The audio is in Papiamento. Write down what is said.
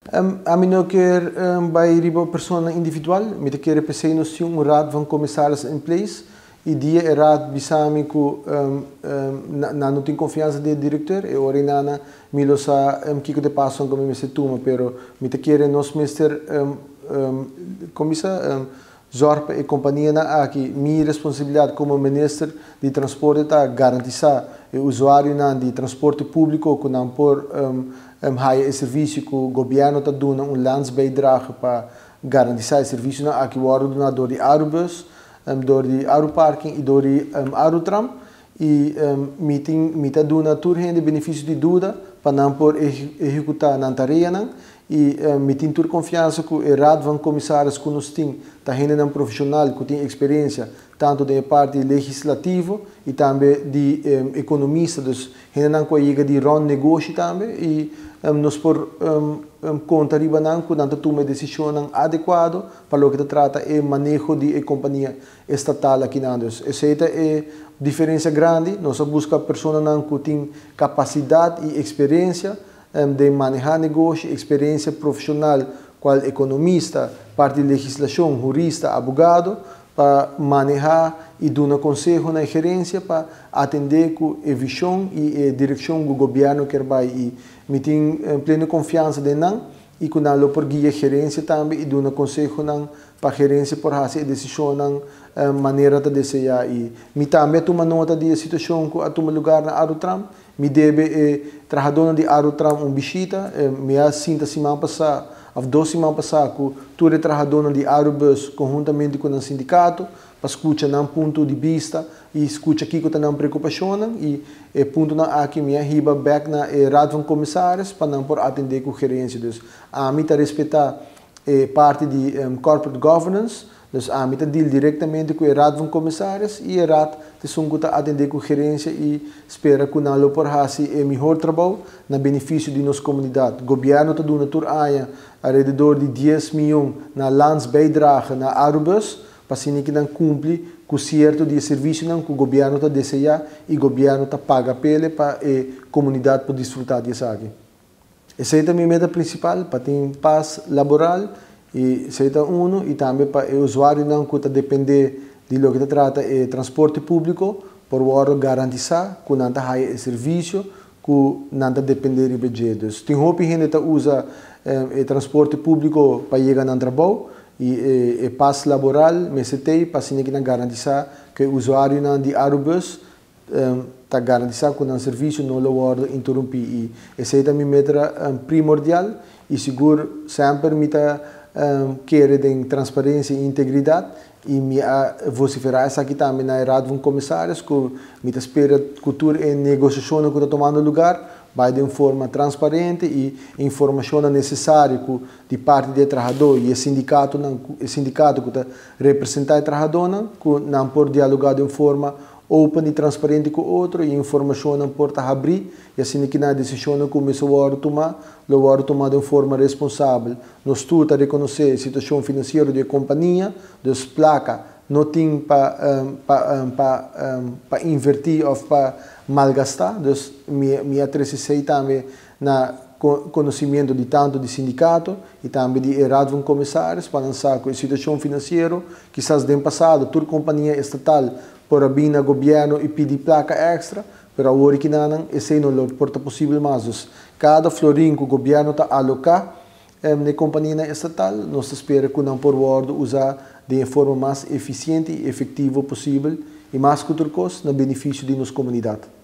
Ami no kier bay riba persona individual, mi ta kere p'esey nos tin un Raad van Commissaris in place y dia e Raad bisa mi cu nan no tin confiansa den e directeur, e ora eynana mi lo sa kico ta e pasonan cu mi mester tuma, pero mi ta kere nos mester, con bisa, Zorg pa e kompanianan aki. Mi responsabilidat komo minister di transporte ta garantisá e usuarionan di transporte públiko ku nan por haya e servisio ku gobièrnu ta duna un landsbijdrage pa garantisá e servisionan aki wòrdu duná dor di Arubus, dor di Aruparking i dor di Arutram. I mi tin mi ta duna tur hende benefisio di duda pa nan por ehekutá nan tareanan i mi tin tur konfiansa ku e Raad van Commissaris ku nos tin ta hendenan profeshonal ku tin eksperensia tantu den e parti legislativo i tambe di ekonomista, dus hendenan ku a yega di rònt negoshi tambe i nos por konta riba nan ku nan ta tuma e desishonnan adekuado pa loke ta trata e maneho di e kompania estatal akinan. Dus esei ta e diferencia grandi. Nos a busca personanan cu tin capacidad y experiencia den maneha negoshi, experiencia profesional cual economista, parti di legislacion, hurista, abogado, pa maneha y duna conseho na e gerencia pa atende cu e vision y e direccion cu gobierno kier bay. Y mi tin pleno confiansa den nan y cu nan lo por guia gerencia tambe y duna consehonan pa gerencia por haci e decisionnan manera ta desea. Y mi tambe a tuma nota di e situacion cu a tuma lugar na Arutram. Mi debe e trahadornan di Arutram un bishita. Mi a sinta siman pasa of dos siman pasa cu tur e trahadornan di Arubus conhuntamente cu nan sindicato pa scucha nan punto di bista y scucha kico ta nan preocupacionnan y e puntonan aki mi a hiba bek na e Raad van Commissaris pa nan por atende cu gerencia. Dus ami ta respeta e parti di corporate governance, dus ami ta deal directamente cu e Raad van Commissaris y e Raad ta esun cu ta atende cu gerencia y spera cu nan lo por haci e mihor trabou na beneficio di nos comunidad. Gobierno ta duna tur aña alrededor di dies miyon na landsbijdrage na Arubus pa asina ki nan cumpli cu cierto di e servicionan cu gobierno ta desea y gobierno ta paga p'ele pa e comunidad por disfruta di esaki. Esei ta mi meta principal, pa tin pas laboral y esei ta uno y tambe pa e usuarionan cu ta depende di loke ta trata e transporte publico por wordo garantisa cu nan ta haya e servicio cu nan ta depende riba dje. Dus tin hopi hende ta usa e transporte publico pa yega nan trabou y e pas laboral mester t'ey pa asina ki nan garantisa cu e usuarionan di Arubus ta garantisa cu nan servicio no lo wordo interumpi y esey ta mi meta primordial y sigur semper mi ta kere den transparencia y integridad y mi a vocifera esaki tambe na e Raad van Commissaris cu mi ta spera cu tur e negociacionnan cu ta tomando lugar bay den forma transparente y e informacionnan necesario cu di parti di e trahador y e sindicatonan e sindicato cu ta representa e trahadornan cu nan por dialoga den forma open i transparente ku otro i informashonnan por ta habrí i asina ki nan desishonnan ku mester wòrdu tumá lo wòrdu tumá den forma responsabel. Nos tur ta rekonosé e situashon finansiero di e kompania, dus plaka no tin pa pa pa pa invertí òf pa malgastá, dus mi mi a trese esei tambe na konosimiento di tantu di sindikato i tambe di e Raad van Commissaris pa nan sa ku e situashon finansiero kisas den pasado tur kompania estatal por a bin na gobièrnu i pidi plaka èkstra, pero awor i kinanan esei no lo por ta posibel mas. Dus kada florin ku gobièrnu ta aloká na e kompanianan estatal nos ta spera ku nan por wòrdu usá den e forma mas efisiente i efektivo posibel i mas ku tur kos na benefisio di nos komunidat.